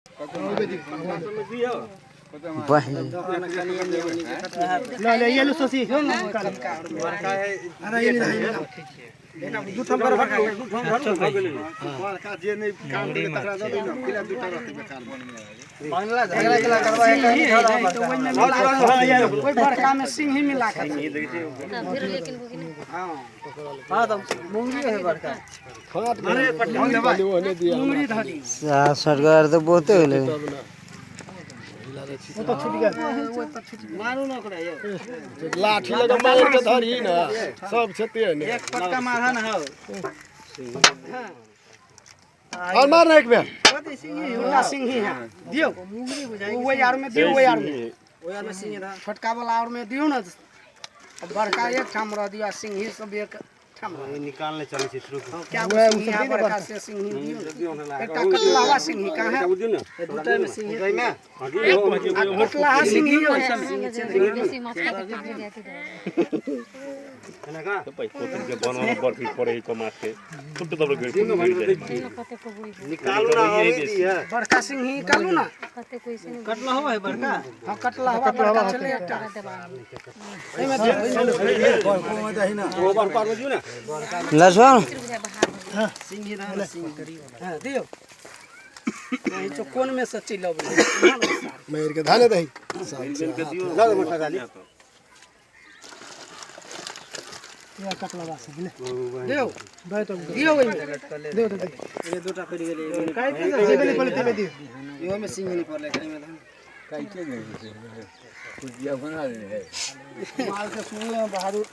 ओहि बड़का में सिंही मिला के फिर लेकिन वो कि नहीं मुंगरी धरी सरकार तऽ बहुते होलै। लाठी लगा मार के धरी ना सब छते ने एक पटका मारन हो। और मार ना एक बेर। छोटा सिंही है दियो, ओहि आर में दियो, ओहि आर में छोटका वाला और में दियो ना, बड़का एक ठाम रह दियो आ सिंही सब एक ठाम रह दियो। निकालने चलै छै शुरू। हाँ, क्या गो सिंही है बड़का से सिंही दियो ना। एकटा कटलाहा सिंही कहाँ है? आ कटलाहा सिंही हो। बेसी माछ खा के पानी जाती है। के बनल बर्फी पड़े को माछ के छोटे दबड़ गेल। कते को बुई निकालू ना होई दी है। बड़का सिंही निकालू ना। कते कोई से नहीं। हाँ, कटलाहा बड़का छलै एकटा। लक्ष्मण। हाँ, दियो नहीं तो कोन में से चलि अबै। मार के धाने दही। दियो दियो ओहिमे दियो। माल के सुनले बहादुर।